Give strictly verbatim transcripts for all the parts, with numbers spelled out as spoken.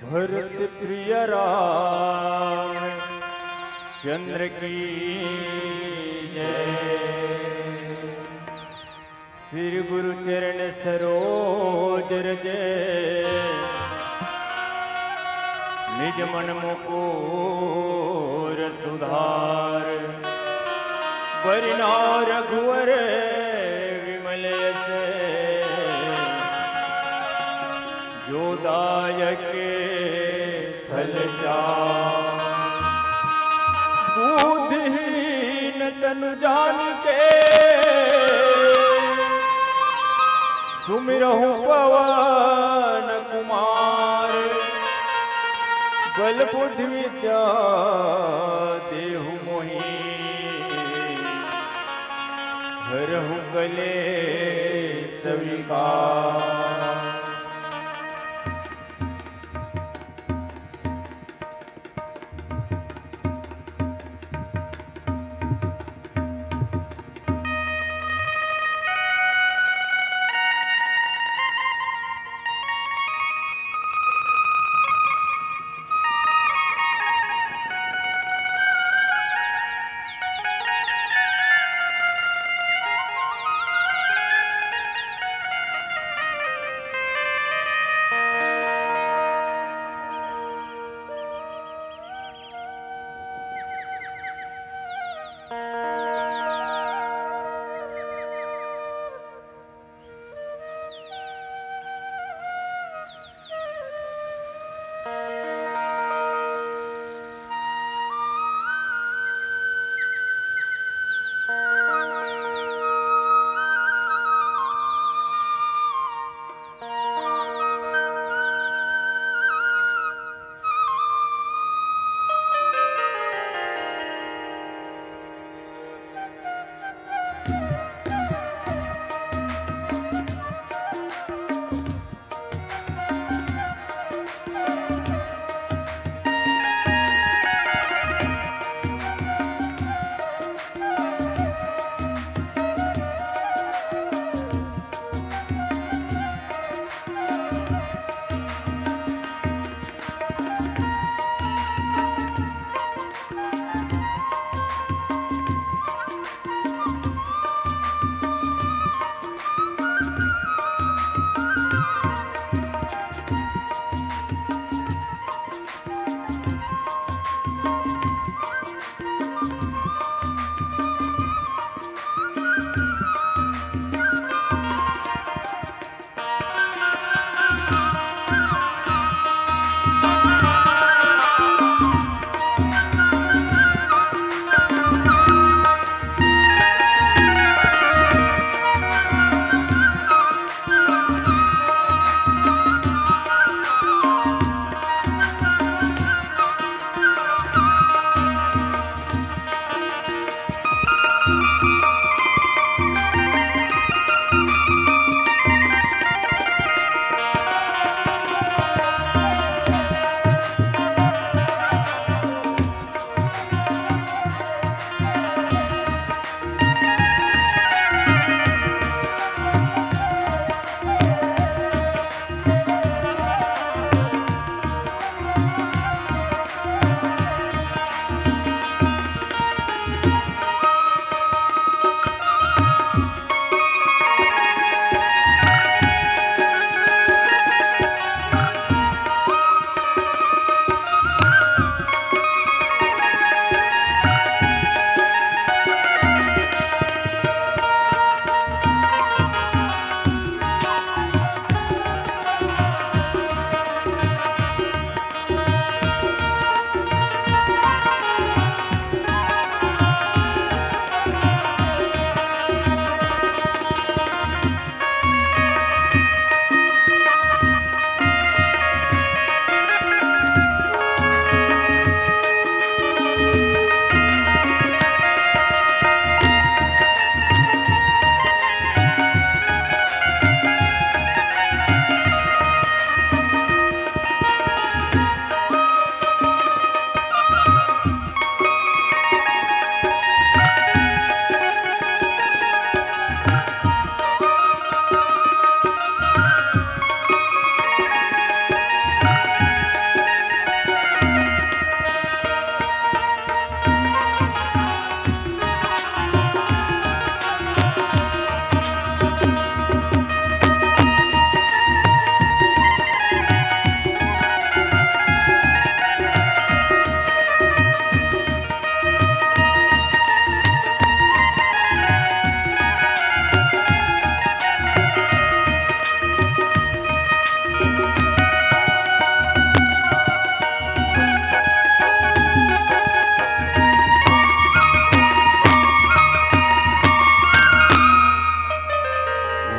भरत प्रिय राम चंद्र की जय। श्री गुरु चरण सरोज रज, निज मन मुकुर सुधार। बरनउँ रघुवर विमल यश, जो दायक फल चार। बुद्धिहीन तनु जानिके, सुमिरहु पवन कुमार। बल बुद्धि विद्या देहु मोहि, हरहु कलेस विकार।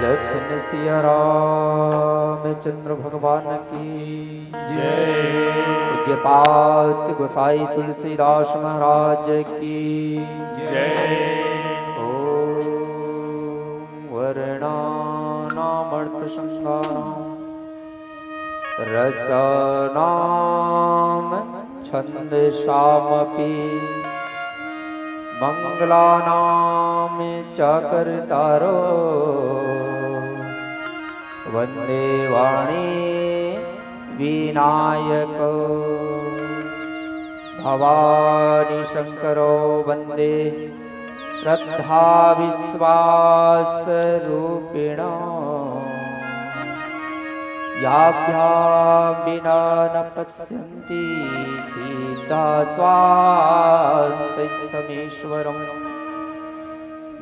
लखन सिया रामचंद्र भगवान की जय। पूज्यपाद गोसाई तुलसीदास महाराज की जय। ओम वर्णानामर्थसंगानां रसानां छंदसामपि मंगलानां च कर्तारो वंदे वाणी विनायको। भवानी शंकरो वंदे श्रद्धा विश्वास रूपिणो। याभ्यां विना न पश्यन्ति सीता स्वान्तस्तमीश्वरम्।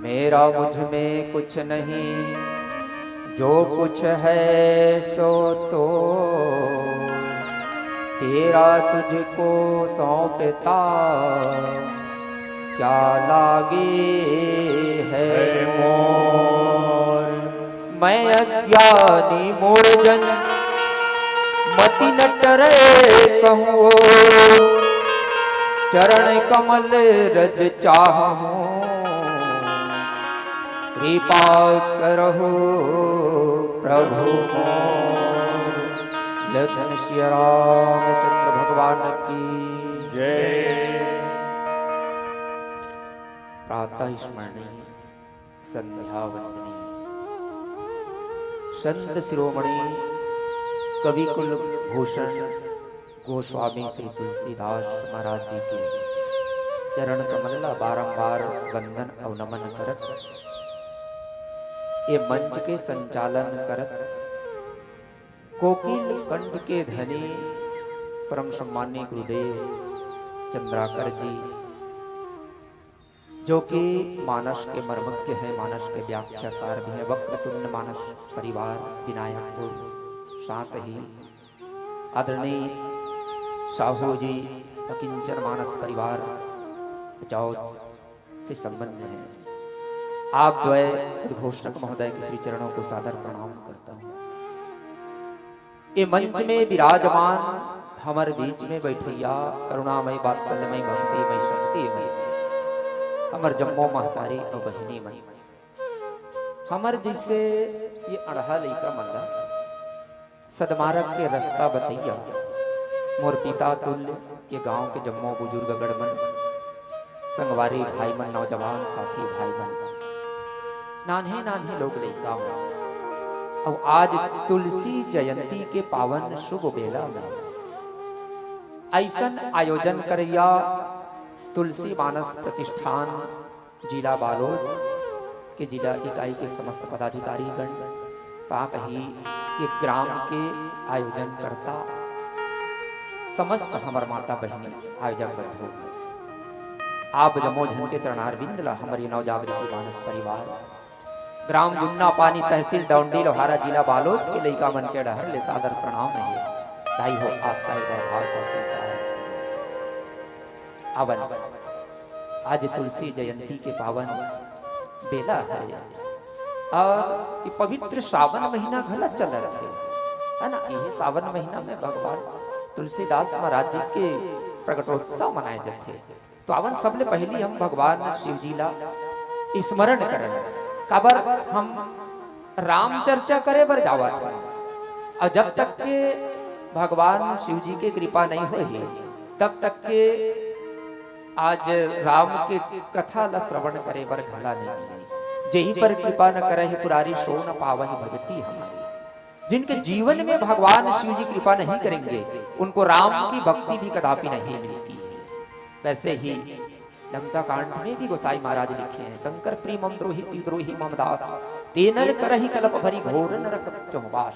मेरा मुझ में कुछ नहीं, जो कुछ है सो तो तेरा तुझको सौंपता, क्या लागे है मोर। मैं अज्ञानी मूढ़जन मति न टरे कहूँ, चरण कमल रज चाहूँ, कृपा करहु प्रभु मोर। लखन सिया रामचंद्र भगवान की जय। प्रातः स्मरणीय संध्या वंदनीय संत शिरोमणि कवि कुल भूषण गोस्वामी श्री तुलसीदास महाराज जी के चरण कमल ला बारंबार वंदन अउ नमन करत, ये मंच के संचालन करत कोकिल कंठ के धनी परम सम्माननीय गुरुदेव चंद्राकर जी, जो कि मानस के मर्मज्ञ हैं, मानस के व्याख्याकार भी हैं, वक्रतुंड मानस परिवार विनायकपुर, साथ ही आदरणीय साहू जी अकिंचन मानस परिवार बचौत से संबंध है। आप द्वय उद्घोषक महोदय के श्री चरणों को सादर प्रणाम करता हूँ। ये मंच में विराजमान हमर बीच में बैठैया करुणामय वात्सल्यमय भक्तिमय शक्तिमय हमर जम्मो महतारी अउ बहिनी मन, हमर जैसे ये अड़हा लइका मन ला सदमारग के रस्ता बतैया, मोर पिता तुल्य ये गांव के जम्मो बुजुर्ग गण मन, संगवारी भाई मन, नौजवान साथी भाई मन, नान्हे नान्हे लोग लइका मन, अउ आज तुलसी जयंती के पावन शुभ बेला में अइसन आयोजन करैया तुलसी मानस प्रतिष्ठान जिला बालोद के जिला इकाई के समस्त पदाधिकारी गण, साथ ही ये ग्राम के आयोजनकर्ता, समस्त हमर माता बहिनी, आयोजक बंधु, आप जम्मो झन के चरणारविंद ला हमर ये नवजागृति मानस परिवार, ग्राम जुन्ना पानी, तहसील डौंडी लोहारा, जिला बालोद के लइका मन के डहर ले सादर प्रणाम हे। दाई हो, आप साहिब भाव से स्वीकार। अवन आज तुलसी जयंती के पावन बेला है और ये पवित्र सावन महीना घला चलत है, है ना? यही सावन महीना में भगवान तुलसीदास महाराज जी के प्रकटोत्सव मनाए जाथे। तो आवन सबले पहली हम भगवान शिव जी ला स्मरण करन, काबर हम राम चर्चा करे बर जावत हन, और जब तक के भगवान शिव जी के कृपा नहीं होही, तब तक के आज राम के कथा ला श्रवण करे बर घला नहीं मिले। जेहि पर कृपा न करहि पुरारी, सो न पावहि भगति हमारी। जिनके जीवन में भगवान शिव जी कृपा नहीं करेंगे, उनको राम की भक्ति भी कदापि नहीं मिलती है। वैसे ही लंका कांड में भी गोसाई महाराज लिखे हैं, शंकर प्रिय मम द्रोही, शिव द्रोही मम दास, ते नर करहि कलप भरि घोर नरक चहुबास।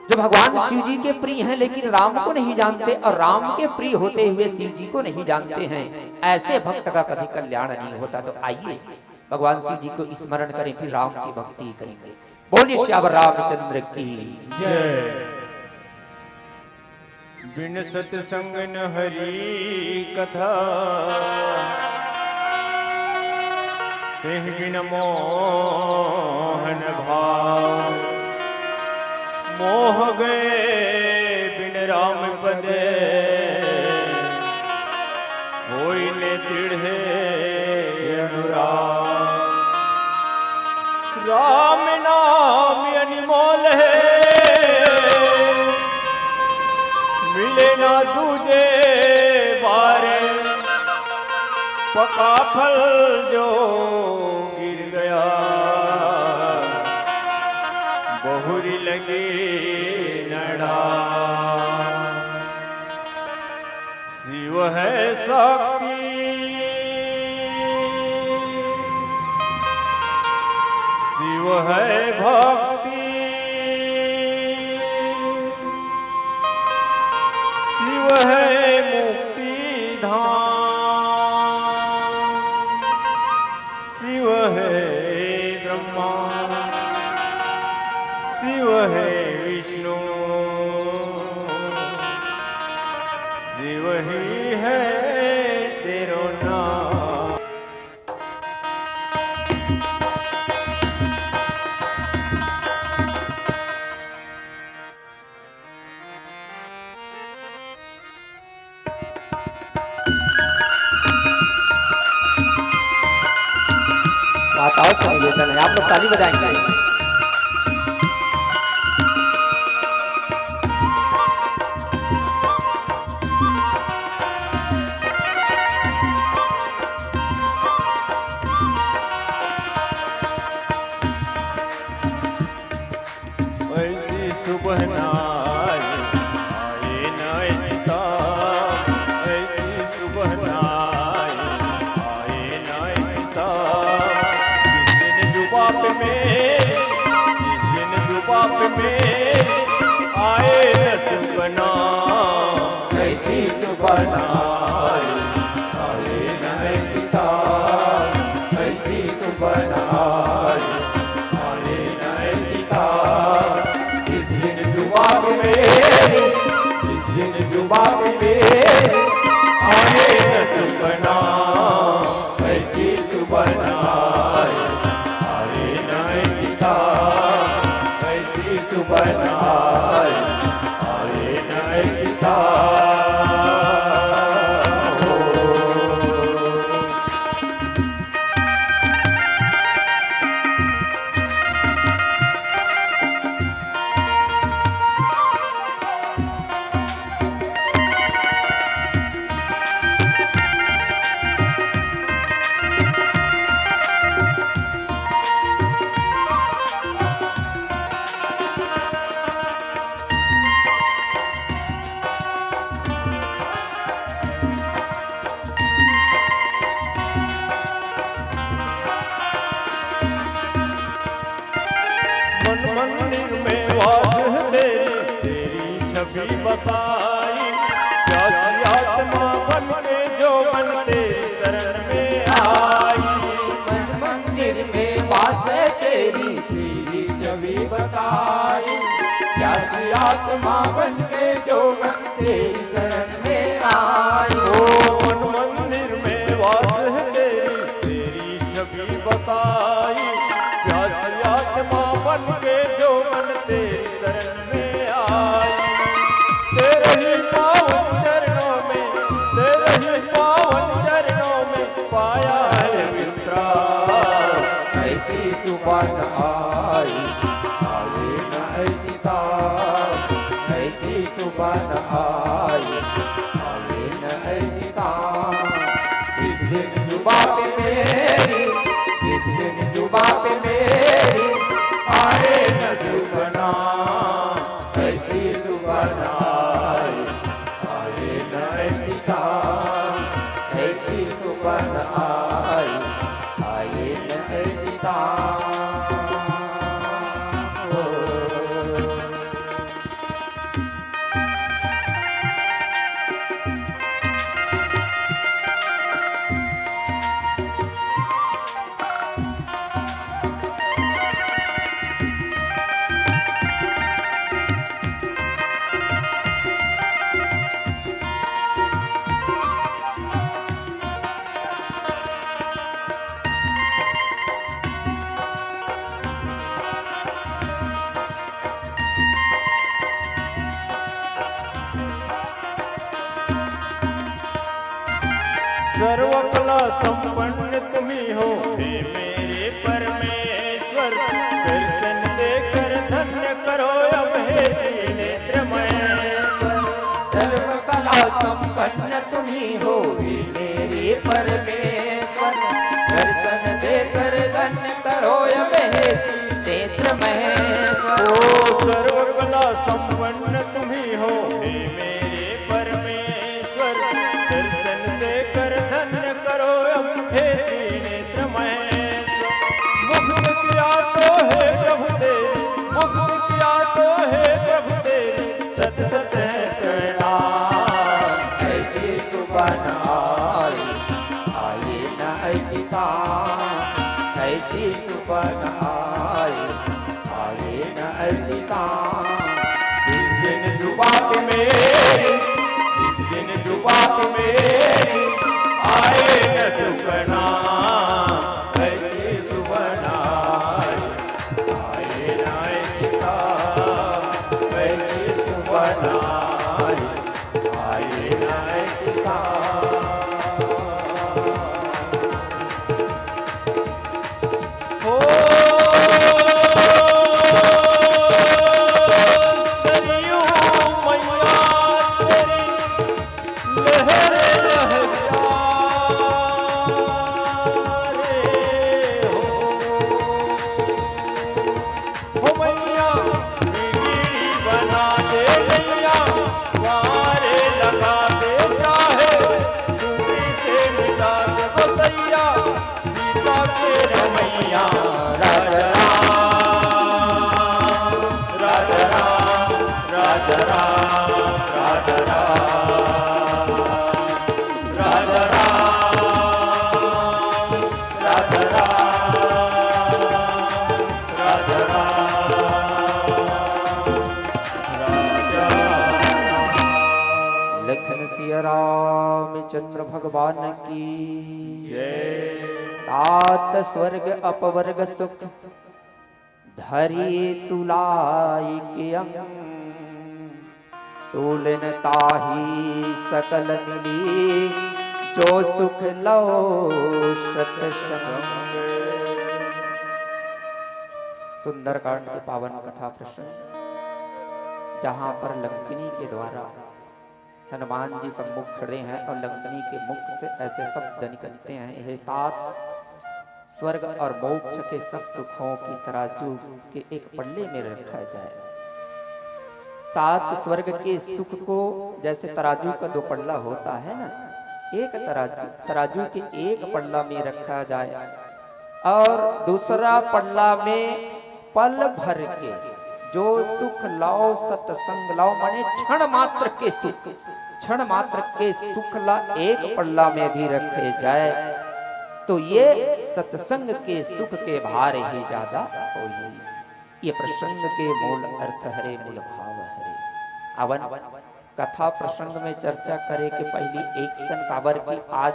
जो भगवान शिव जी के प्रिय हैं लेकिन राम को नहीं जानते और राम के प्रिय होते हुए शिव जी को नहीं जानते हैं, ऐसे भक्त का कभी कल्याण नहीं होता। तो आइए भगवान शिव जी को स्मरण करें, फिर राम की भक्ति करेंगे। बोलिए सियावर रामचंद्र की जय। बिन सत्संग न हरि कथा, तेहि बिन मोहन गए बिन राम पद, होइन दृढ़ अनुराग। राम नाम अनमोल है, मिले ना दूजे बार। पका फल जो गिर गया, बहुरी लगी नड़ा। शिव है शक्ति, शिव है भक्ति, शिव है मुक्ति धाम। शिव है ब्रह्मा, शिव है विष्णु, शिव ही है तेरो नाम। वातावरण का निवेदन है, आप लोग ताली बजाएंगे। ऐसी सुबह ना आए, आए ना ऐसी ताप। ऐसी सुबह ना आए, आए ना ऐसी ताप। जिस दिन जुबाब में, जिस दिन जुबाब में आए न सुपना, ऐसी सुपना आए, आए न ऐसी ताप। ऐसी सुपना आए, आए न ऐसी ताप। जिस दिन जुबाब में, जिस दिन जुबाब में आए न सुपना, ऐसी सुपना आए, आए न ऐसी ताप। ऐसी सुपना आए, आए न ऐसी ताप। मन मंदिर में वास है तेरी, तेरी छवि बसाई। प्यासी आत्मा बन के जो मन तेरी शरण में आई। मन मंदिर में वास है तेरी, तेरी छवि बसाई। प्यासी आत्मा बन के जो मन तेरी शरण में आई। ओ मन मंदिर में वास है तेरी, तेरी छवि बसाई। प्यासी आत्मा बन के जो मन तेरी शरण में आई। तेरे ही पावन चरणों में, तेरे ही पावन चरणों में पाया है विश्राम। ऐसी सुपन आई, आए न ऐसी ताप। ऐसी सुपन आई, आए न ऐसी ताप। जिस दिन जुबा पे मेरी, जिस दिन जुबा पे मेरी आए न सुपना, ऐसी सुपना आई, आए न ऐसी ताप। ऐसी सुपन आई, आए न ऐसी ताप। आए न ऐसी तान, जिस दिन जुबा पे मेरी, जिस दिन जुबा पे मेरी, आए न सुपना, ऐसी सुपना, आए न ऐसी तान, ऐसी सुपना, आए न ऐसी तान। हो सरयू मैया तेरी लहर लहर प्यारे हो। हो मैया, बिगड़ी बना दे मैया, वारे लगा दे चाहे, दूरी से मिटा दे बसैया, सीता के रमैया, राजा राम, राजा राम, राजा राम, राजा राम, राजा राम, राजा राम। लखन सिया रामचंद्र भगवान की जय। तात स्वर्ग अपवर्ग सुख, धरी तुलाइक अंग। तोलन ताहि सकल मिली, जो सुख लव सत संग। सुंदरकांड के पावन कथा प्रसंग, जहां पर लंकिनी के द्वारा हनुमान जी सम्मुख खड़े हैं और लंकिनी के मुख से ऐसे शब्द निकलते हैं, "हे तात, स्वर्ग और मोक्ष के सब सुखों की तराजू के एक पल्ले में रखा जाए।" सात स्वर्ग के सुख को जैसे तराजू का दो पल्ला होता है ना, एक तराजू, तराजू के एक पल्ला में रखा जाए और दूसरा पल्ला में पल भर के जो सुख लव सत्संग लव, माने क्षण मात्र के सुख, क्षण मात्र के सुख ला एक पल्ला में भी रखे जाए, तो ये सत्संग के सुख के भार ही ज्यादा होही। ये प्रसंग के मूल अर्थ हरे, मूल भाव हरे। अवन कथा प्रसंग में चर्चा करे के पहिली एक कन, काबर कि आज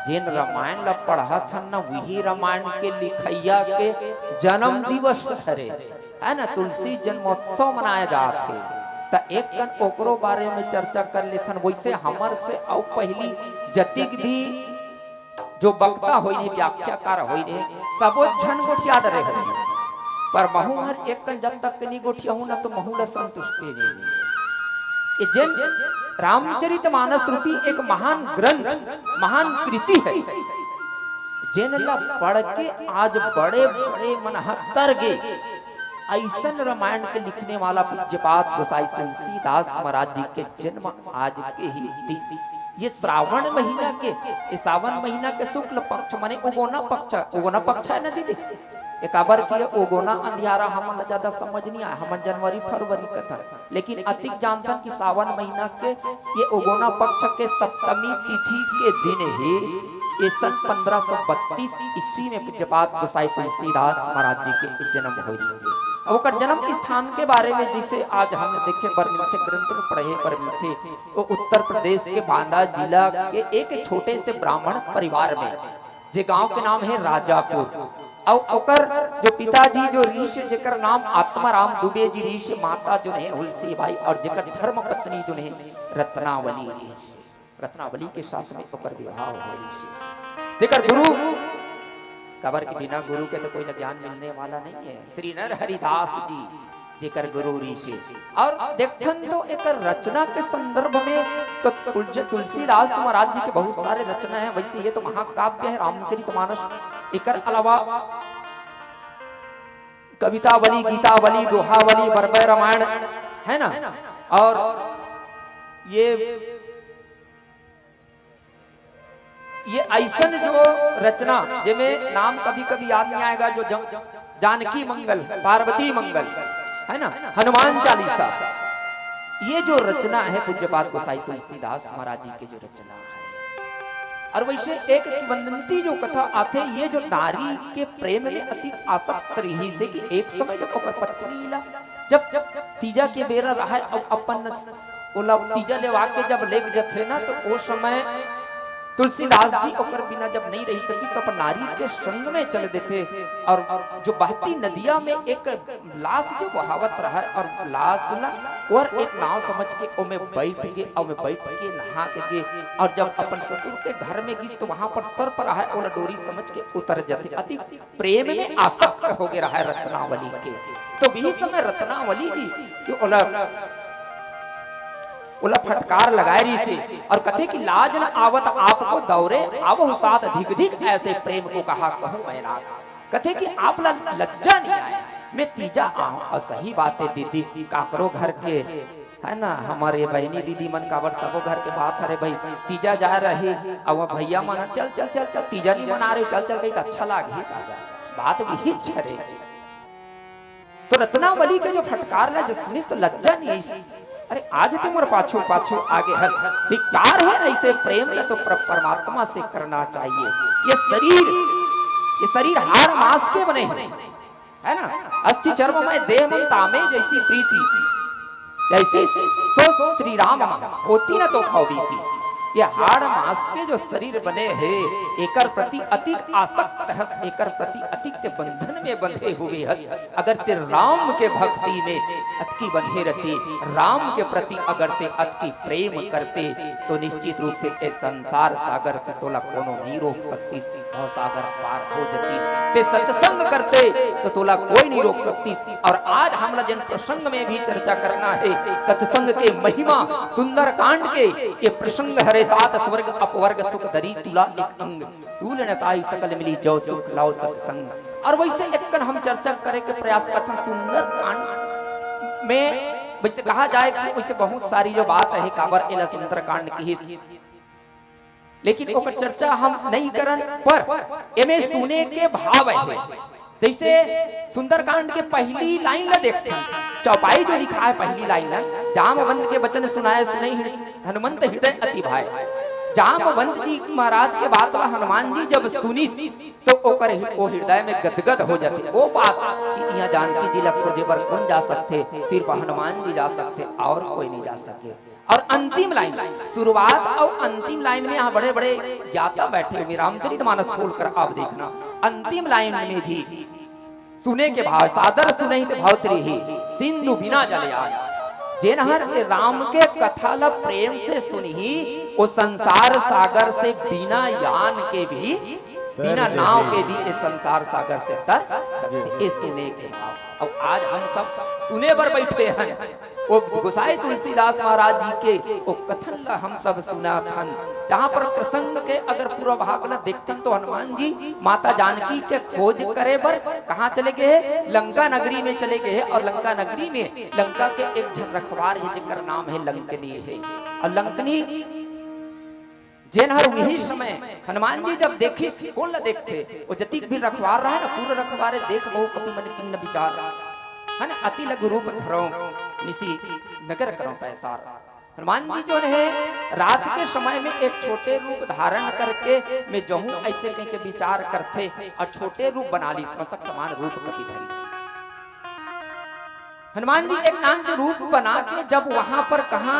जेन रामायण ला पढ़त हन ना, वही रामायण के लिखइया के जन्म दिवस हरे, है ना, तुलसी जन्मोत्सव मनाए जात हे। त एक कन ओकरो बारे में चर्चा कर लेथन। वैसे हमर से अउ पहिली जतिक भी जो वक्ता होइने, व्याख्याकार होइने, सबो झन गोठिया डरे होइने। पर महू हर एक कन जब तक के नी गोठियाहूं ना, तो महू ला संतुष्टि नहीं मिले। ये जेन रामचरित मानस रूपी एक महान ग्रंथ, महान कृति है, जेन ला पढ़ के आज बड़े बड़े मन ह तर गे। अइसन रामायण के लिखने वाला पूज्यपाद गोसाई तुलसीदास महाराज जी के जन्म आज के ही दिन, ये श्रावण महीना के, ये सावन महीना के शुक्ल पक्ष, माने उगोना पक्ष, उगोना पक्ष है ना दीदी, ये काबर कि ये उगोना अंधियारा हमन ला ज्यादा समझ नहीं आए, हमन जनवरी फरवरी कथन, लेकिन अतिक जानथन कि सावन महीना के ये उगोना पक्ष के सप्तमी तिथि के दिन ही ये सन पंद्रह सौ बत्तीस ईस्वी में पूज्यपाद गोसाई तुलसीदास महाराज जी के जन्म होय रहिस हे। अब ओकर जन्म स्थान के बारे में जैसे आज हम देखे बर मिलथे, ग्रंथ में पढ़े बर मिलथे, वो उत्तर प्रदेश के बांदा जिला के एक छोटे से ब्राह्मण परिवार में, जे गांव के नाम है राजापुर। अउ ओकर जो पिताजी जो रहिस हे, जेकर नाम आत्माराम दुबे जी रहिस हे, माता जो है हुलसी बाई, और जेकर धर्म पत्नी जो है रत्नावली रहिस हे। रत्नावली के साथ में ओकर विवाह होइस हे। जेकर गुरु, काबर के बिना गुरु के तो कोई ला ज्ञान मिलने वाला नहीं है, श्री नर हरिदास जी जेकर गुरु रहिस हे। और देखथन तो एकर रचना के संदर्भ में तो तुलज-, तुलसीदास महाराज जी के बहुत सारे रचना है। वैसे ये तो महाकाव्य है रामचरित मानस, एकर अलावा कवितावली, गीतावली, दोहावली, बरबय रामायण, है ना? और ये, ये अइसन जो रचना, जेमे नाम कभी-कभी याद नहीं आएगा, जो जं-, जानकी मंगल, पार्वती मंगल, है ना, हनुमान चालीसा, ये जो रचना है पूज्यपाद गोसाई तुलसीदास महाराज जी के जो रचना है, और वैसे एक किंवदंती जो कथा आथे, ये जो नारी के प्रेम में अति आसक्त रहिस हे कि एक समय जब ओकर पत्नी ला, जब, जब तीजा के बेरा रहय, अब अपन ओला तीजा लेवा के जब लेग जथे ना, तो ओ समय तुलसीदास जी ओकर बिना जब नहीं रह सकिस, तो अपन नारी के संग में चल देथे। और जो बहती नदिया में एक लाश जो बहावत रहय, और लाश ला और एक नाव समझ के ओमे बैठ के, ओमे बैठ के नहा के गे, और जब अपन ससुर के घर में गिस, तो वहां पर सर पर आहय, ओला डोरी समझ के उतर जथे। अति प्रेम में आसक्त हो गे रहय रत्नावली के। तो वही समय रत्नावली जी जो ओला, ओला फटकार लगाए रहिस हे और कथे कि लाज न आवत आपको दौरे, आवहु साथ धिक धिक ऐसे प्रेम को कहा कहूँ मैं राग। कथे कि आप ला लज्जा नहीं आय, मैं तीजा आहूं। और सही बात हे दीदी, काकरो घर के, है ना, हमर ये बहिनी दीदी मन काबर सबो घर के बात हरे भाई, तीजा जाए रही, अब वो भैया मन चल चल चल चल तीजा नहीं मना रहे, चल चल कहीं अच्छा लाग ही का, बात भी इच्छा रे। तो रत्नावली के जो फटकार ला जब सुनिस तो लज्जा नहीं आइस। अरे आज तो मोर पाछू पाछू आगे हस, धिक्कार हे ऐसे प्रेम ला तो प्र-, परमात्मा से करना चाहिए। ये शरीर, ये शरीर हाड़ मांस के बने हैं, है ना? अस्थि चर्म में देह मन तामे जैसी प्रीति, जैसी सो श्री राम मा होती न तो भव भीति। ये हाड़ मांस के जो शरीर बने हे, एकर प्रति अतिक आसक्त हस, एकर प्रति अतिक ते बंधन में बंधे हुए हस। अगर ते राम के भक्ति में अतकी बंधे रहती, राम के प्रति अगर ते अतकी प्रेम करते, तो निश्चित रूप से ए संसार सागर से तोला कोनो नहीं रोक सकती। भवसागर पार हो जतीस। ते सत्संग करते तो तोला कोई नहीं रोक सकतीस। और आज हमला जिन प्रसंग में भी चर्चा करना है, सत्संग के महिमा, सुंदरकांड के, ये प्रसंग हरे तात स्वर्ग अपवर्ग सुख दरी तुला एक अंग, तूल न ताई सकल मिली जो सुख लाओ सत्संग। और वैसे एक कन हम चर्चा करे के प्रयास करथन सुंदरकांड में, वैसे कहा जाए कि वैसे बहुत सारी जो बात है काबर एला सुंदरकांड किहिस, लेकिन ओकर चर्चा हम नहीं करन, पर एमे सुने के भाव हे। जैसे सुंदरकांड के पहली लाइन ला देखथन, चौपाई जो लिखा है पहली लाइन ला, "जामवंत के वचन सुनाए सुनई हृ-, हनुमंत हृदय अति भाए।" जामवंत जी महाराज के बात ला हनुमान जी जब सुनिस, तो ओकर हृ-, ओ हृदय में गदगद हो जाथे। ओ बात कि इहाँ जानकी जी ला खोजे बर कौन जा सकथे, सिर्फ हनुमान जी जा सकथे और कोई नहीं जा सके। और अंतिम लाइन, शुरुआत और अंतिम लाइन में यहाँ बड़े-बड़े ज्ञाता बैठे हुए, रामचरित मानस खोलकर आप देखना, अंतिम लाइन में भी सुने के भाव, "सादर सुनहित भव त्रिहि, सिंधु बिना जल आय।" जेन हर राम के कथा ला प्रेम से सुनही, वो संसार सागर से बिना यान के भी, बिना नाव के भी ये संसार सागर से तर सकथे। ये सुने के भाव। अब आज हम सब सुने बर बैठे हैं। वो गोसाई तुलसीदास महाराज जी के वो कथन ला हम सब सुनत हन, जहाँ पर प्रसंग के अगर पूरा भाग ला देखथन तो हनुमान जी माता जानकी के खोज करे बर कहाँ चले गए हे? लंका नगरी में चले गए हे। और लंका नगरी में लंका के एक झन रखवार हे जेकर नाम हे लंकनी हे। और लंकनी जेन हर उही समय हनुमान जी जब देखिस, कोन ला देखथे? वो जतिक भी रखवार रहे ना, पूरा रखवारे देख बहु कपि मन किन्न विचार, है ना, अति लघु रूप धरौं निसि नगर करौं पैसार। हनुमान जी जो है रात के समय में एक छोटे रूप धारण करके मैं जहूं ऐसे कह के विचार करथे और छोटे रूप बना लिस, मसक समान रूप कपि धरी। हनुमान जी एक नान जो रूप बना के जब वहां पर कहा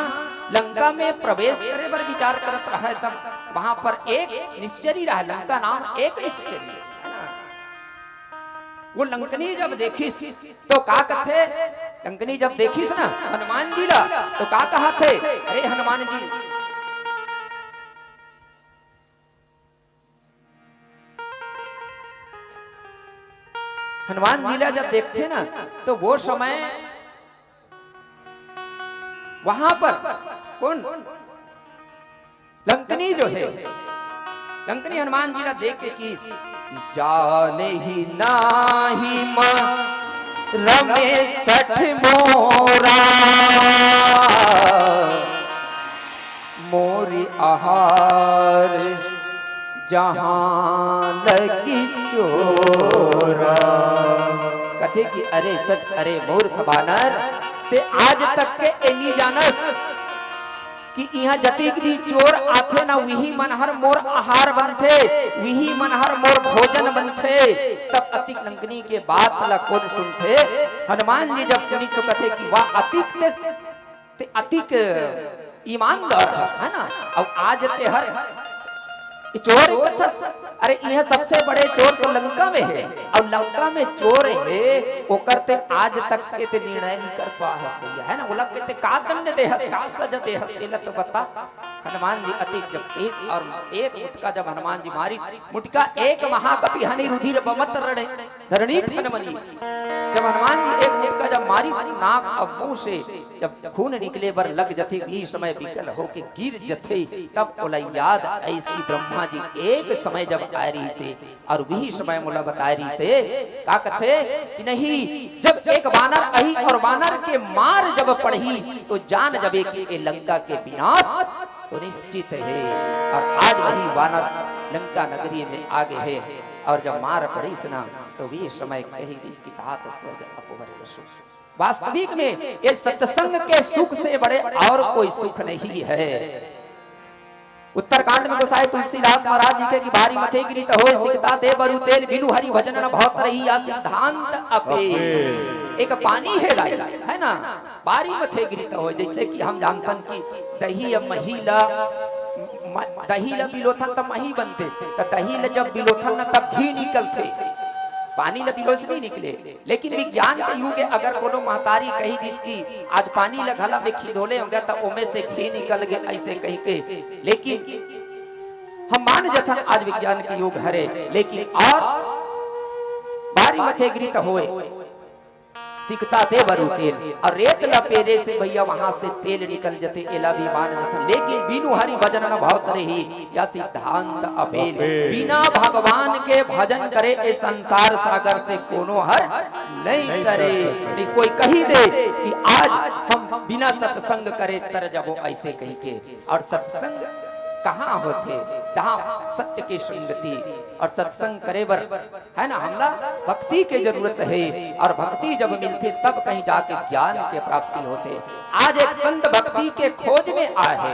लंका में प्रवेश करे बर विचार करत रहे, तब वहां पर एक निश्चरी रहे, लंका नाम एक निश्चरी है ना। वो लंकनी जब देखिस तो का कथे, लंकनी जब देखिस ना हनुमान जी ला तो का कहा थे, "अरे हनुमान जी।" हनुमान जी ला जब देखथे ना तो वो समय वहां पर कौन, लंकनी जो है, लंकनी हनुमान जी ला देख के किहिस कि "जाने ही नाही माँ रमेश सठ मोरा, मोरी आहार जहां लगी चोरा।" कथे कि "अरे सठ, अरे मूर्ख बानर, ते आज तक के ए नी जानस कि इहाँ जतिक भी चोर आथे ना, उही मन हर मोर आहार बनथे, उही मन हर मोर भोजन बनथे। तब अतिक लंकनी के बात ला कोन सुनथे? हनुमान जी जब सुनिस तो कथे कि वाह, अतिक ते, ते अतिक ईमानदार हस, है ना? अउ आज ते हर चोर कथस, अरे इहाँ सबसे बड़े चोर तो लंका में हे, अउ लंका में चोर हे, ओकर ते आज तक के ते निर्णय नहीं कर पाहस भैया, है ना? ओला के ते का दंड देहस, का सजा देहस, तेला तो बता। हनुमान जी अतिक जब तेज अउ एक मुटका जब हनुमान जी मारिस, मुटका एक महाकपि हनि रुधिर बमत रणे धरणी ठन मनी। जब हनुमान जी एक मुटका जब मारिस नाक अउ मुंह से जब खून निकले बर लग जथे, उही समय विकल होके गिर जथे, तब ओला याद आइस कि ब्रह्मा जी एक समय जब आए रहिसे अउ उही समय मोला बताए रहिसे, का कथे कि नहीं, जब एक बानर आही अउ बानर के मार जब पड़ही तो जान जबे कि ए लंका के विनाश सुनिश्चित हे। अउ आज वही बानर लंका नगरी में आ गे हे अउ जब मार पड़िस ना तो उही समय कहि दिस कि तात स्वर्ग अपवर्ग सुख। वास्तविक में ये सत्संग के सुख से बड़े और कोई सुख नहीं है। उत्तरकांड में गोसाई तुलसीदास महाराज जी के कि बारी मथे गिरित होय, सिकता ते बरु तेल, बिनु हरि भजन न भव तरही, या सिद्धांत अपेल। एक पानी हे लाई, है ना, बारी मथे गिरित होय, जैसे कि हम जानतन कि दही या मही ला, म-, दही ला बिलोथन त मही बनथे, त दही ला जब बिलोथन न तब घी निकलथे, पानी ला बिलोस नहीं निकले। लेकिन विज्ञान के युग हे, अगर कोनो महतारी कही दिस कि आज पानी ल घला में खिंधोले होगे त ओमे से घी निकल गे, ऐसे कहि के। लेकिन हम मान जथन आज विज्ञान के युग हरे, लेकिन अउ बारी मथे गिरित होय, सिकता ते बरु तेल, अउ रेत ल पेरे से भैया वहां से तेल निकल जथे, एला भी मान जथन। लेकिन बिनु हरि भजन न भव तरही, या सिद्धांत अपेल। अपेल। बिना भगवान के भजन करे ए संसार सागर से कोनो हर नहीं तरे। नहीं कोई कही दे कि आज हम बिना सत्संग करे तर जबो, ऐसे कहि के। अउ सत्संग कहाँ होथे? जहाँ सत्य के संगति अउ सत्संग करे बर है ना, हमला भक्ति के जरूरत हे, अउ भक्ति जब मिलथे तब कहीं जाके ज्ञान के प्राप्ति होथे। आज एक संत भक्ति के खोज में आए हे।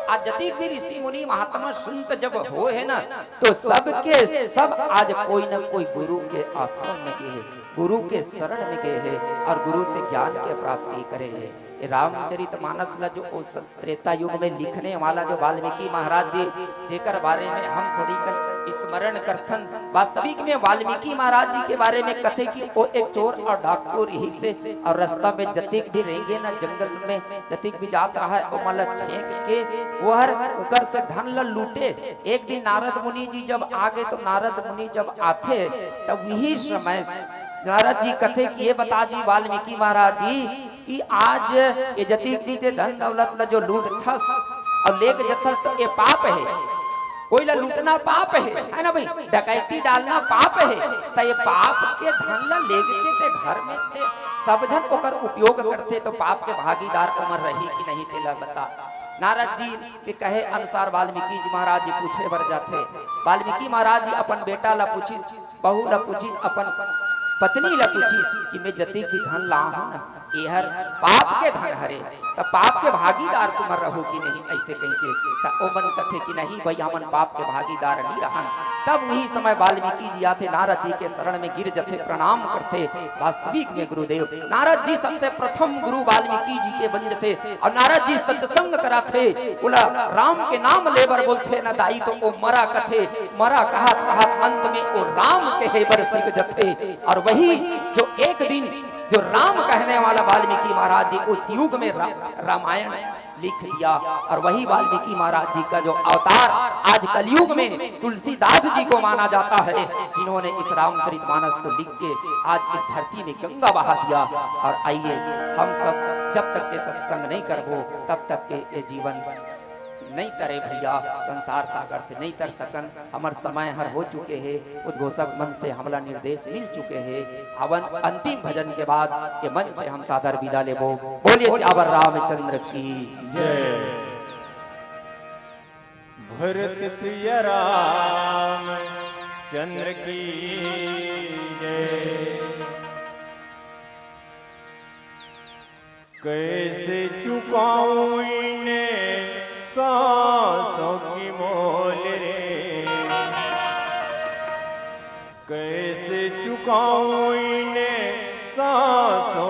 आज जतिक भी ऋषि मुनि महात्मा संत जब होय हे ना, तो सबके सब आज कोई न कोई गुरु के आश्रम में गे हे, गुरु के शरण में गे हे अउ गुरु से ज्ञान के प्राप्ति करे हे। ये रामचरित मानस ला जो ओ स-, त्रेता युग में लिखने वाला जो वाल्मीकि महाराज जी, जेकर बारे में हम थोड़ी कन स्मरण करथन, वास्तविक में वाल्मीकि महाराज जी के बारे में कथे कि ओ एक चोर अउ डाकू रहिसे अउ रास्ता में जतिक भी रेंगे ना, जंगल में जतिक भी जात रहय, ओमन ला छेंक के ओहर ओकर से धन ला लूटे। एक दिन नारद मुनि जी जब आगे, तो नारद मुनि जब आथे, तब वही समय नारद जी कथे कि ये बता जी वाल्मीकि महाराज जी, कि आज ये जतिक भी ते धन दौलत ला जो लूटथस अउ लेके जथस, तो ये पाप हे। कोई ला लूटना पाप हे, है ना भाई? डकैती डालना पाप हे। त ये पाप के धन ला लेके ते घर में ते सब झन ओकर उपयोग करथे, तो पाप के भागीदार ओमन रही कि नहीं, तेला बता। नारद जी के कहे अनुसार वाल्मीकि जी महाराज जी पूछे बर जाथे। वाल्मीकि महाराज जी अपन बेटा ला पूछिस, बहू ला पूछिस, अपन पत्नी ला पूछिस कि मैं जतिक भी धन ला हूँ ना, एहर पाप के धन हरे, त पाप के भागीदार तुमन रहो कि नहीं, ऐसे कहिके। त ओमन कथे कि नहीं भई, हमन पाप के भागीदार नहीं रहन। तब वही समय वाल्मीकि जी आथे, नारद जी के शरण में गिर जथे, प्रणाम करथे। वास्तविक में गुरुदेव नारद जी सबसे प्रथम गुरु वाल्मीकि जी के बन जथे। अउ नारद जी सत्संग कराथे, ओला राम के नाम ले बर बोलथे न दाई, तो ओ मरा कथे, मरा कहत कहत अंत में ओ राम कहे बर सिख जथे। अउ वही जो एक दिन जो राम कहने वाला वाल्मीकि महाराज जी उस युग में रा-, रामायण लिख दिया। अउ वही वाल्मीकि महाराज जी का जो अवतार आज कलयुग में तुलसीदास जी को माना जाता है, जिन्होंने इस रामचरितमानस को लिख के आज इस धरती में गंगा बहा दिया। अउ आइए, हम सब जब तक के सत्संग नहीं करबो, तब तक के ये जीवन नहीं तरे भैया, संसार सागर से नहीं तर सकन। हमर समय हर हो चुके हे, उद्घोषक मंच से हमला निर्देश मिल चुके हे। अवन अंतिम भजन के बाद ये मंच से हम सादर विदा लेबो। बोलिए सियावर रामचंद्र की जय। भरत प्रिय राम चंद्र की जय। कैसे चुकाऊं इन्हें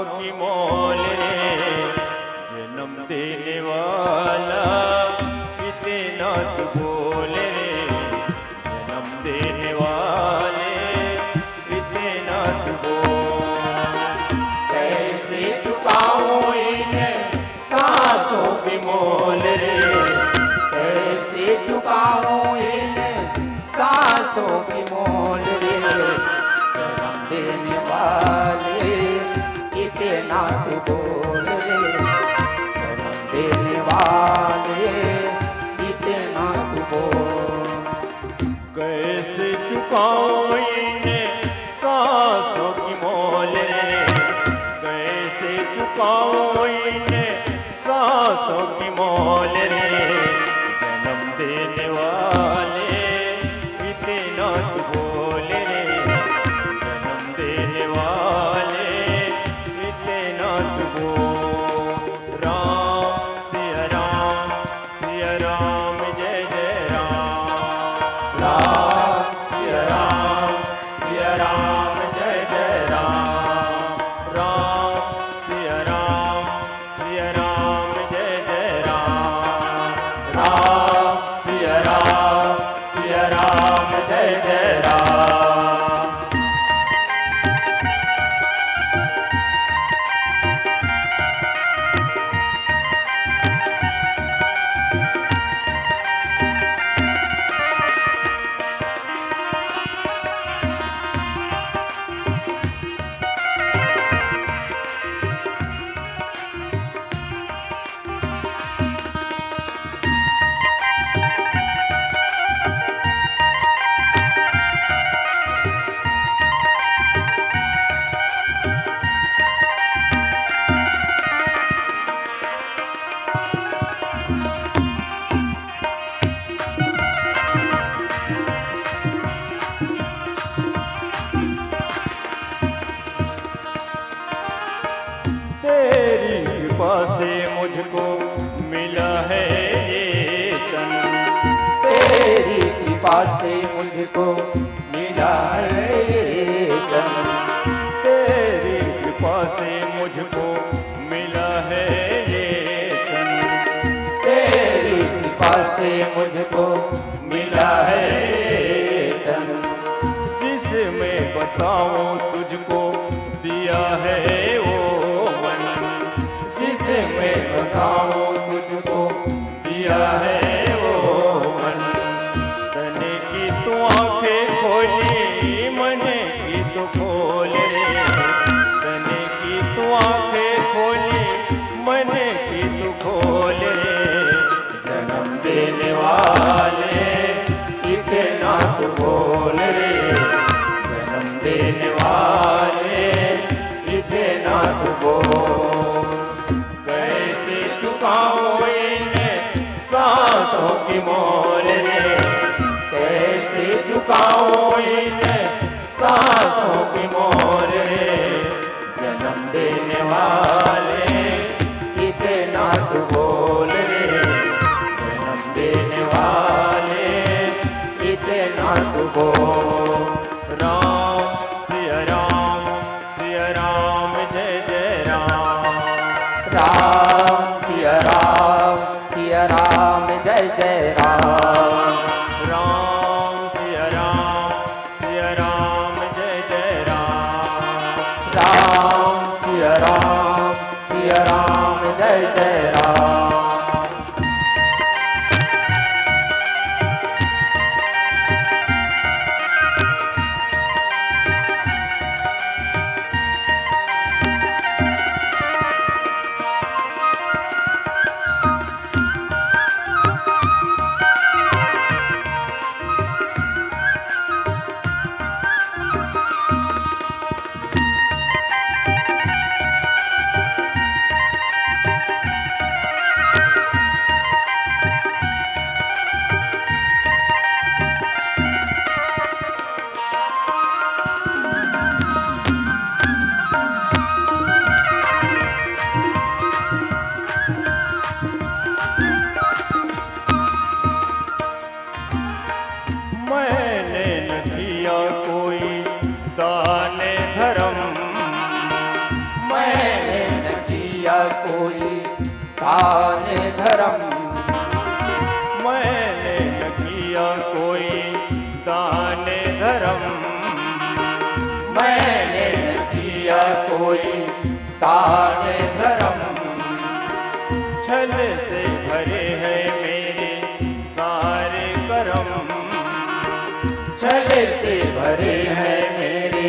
की मोल रे, जन्म देने वाला इतना तू बोल रे, जन्म देने वाले इतना तू बोल। कैसे चुकाऊं इन सांसों की मोल रे, कैसे चुकाऊं इन सांसों की मोल रे, जन्म देने वाले इतना तू बोल रे, जन्म देने वाले इतना तू बोल। कैसे चुकाऊं इन सांसों की मोल रे, कैसे चुकाऊं इन सांसों की मोल रे, जन्म देने वाले इतना तू बोल रे, जन्म देने वाले इतना तू बोल। राम सिया राम, सिया राम जय जय राम। राम सिया राम, सिया राम जय जय राम। राम सिया राम, सिया राम जय जय राम। राम सिया राम, सिया राम जय जय राम। तेरी कृपा से मुझको मिला है ये तन। तेरी कृपा से मुझको मिला है ये तन। तेरी कृपा से मुझको मिला है ये तन। तेरी कृपा से मुझको मिला है ये तन। जिसमें बसाऊं तुझको दिया है वो मन, जिसमें बसाऊं तुझको दिया है वो मन। तन की तू आंखें खोली, मन की तू खोल रे। तन की तू आंखें खोली, मन की तू खोल रे। जन्म देने वाले इतना तू बोल रे, जन्म देने वाले इतना तू बोल। कैसे चुकाऊं इन सांसों की मोल रे, कैसे चुकाऊं इन सांसों की मोल रे, जन्म देने वाले इतना तू बोल रे, जन्म देने वाले इतना तू बोल। राम सिया राम, सिया राम जय जय राम। राम सिया राम, सिया राम जय जय राम। राम सिया राम, सिया राम जय जय राम। राम सिया राम, सिया राम जय जय राम। कोई दान धर्म। मैंने न किया कोई दान धर्म। मैंने न किया कोई दान धर्म। छल से भरे हैं मेरे सारे कर्म। छल से भरे हैं मेरे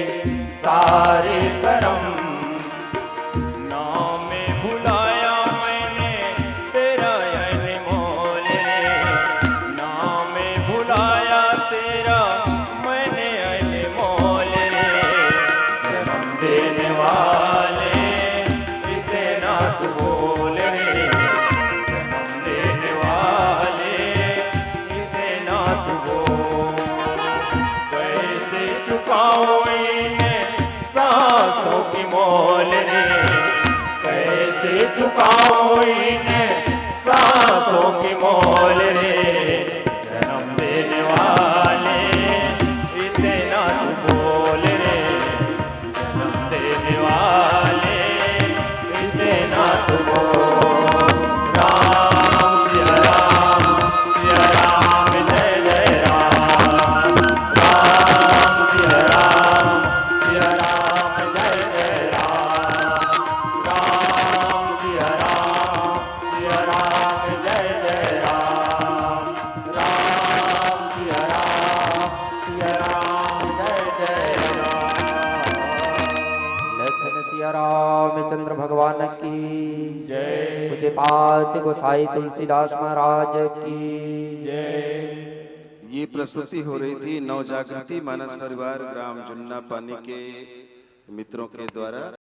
सारे कर्म। नाम भुलाया मैंने तेरा अनमोल रे। नाम भुलाया तेरा मैंने अनमोल रे। जन्म देने वाले इतना तू बोल रे। जन्म देने वाले इतना तू बोल। कैसे चुकाऊं इन सांसों की मोल रे। कैसे चुकाऊं इन सांसों की मोल रे। जन्म देने वाले इतना तू बोल रे। जन्म देने वाले इतना तू बोल। राम सिया राम, सिया राम जय जय राम। राम सिया राम, सिया राम जय जय राम। राम सिया राम, सिया राम जय जय राम। राम सिया राम, सिया राम जय जय राम। लखन सिया रामचंद्र भगवान की जय। पूज्यपाद गोसाई तुलसीदास महाराज की जय। ये प्रस्तुति हो रही थी नवजागृति मानस परिवार ग्राम जुन्ना पानी के मित्रों के द्वारा।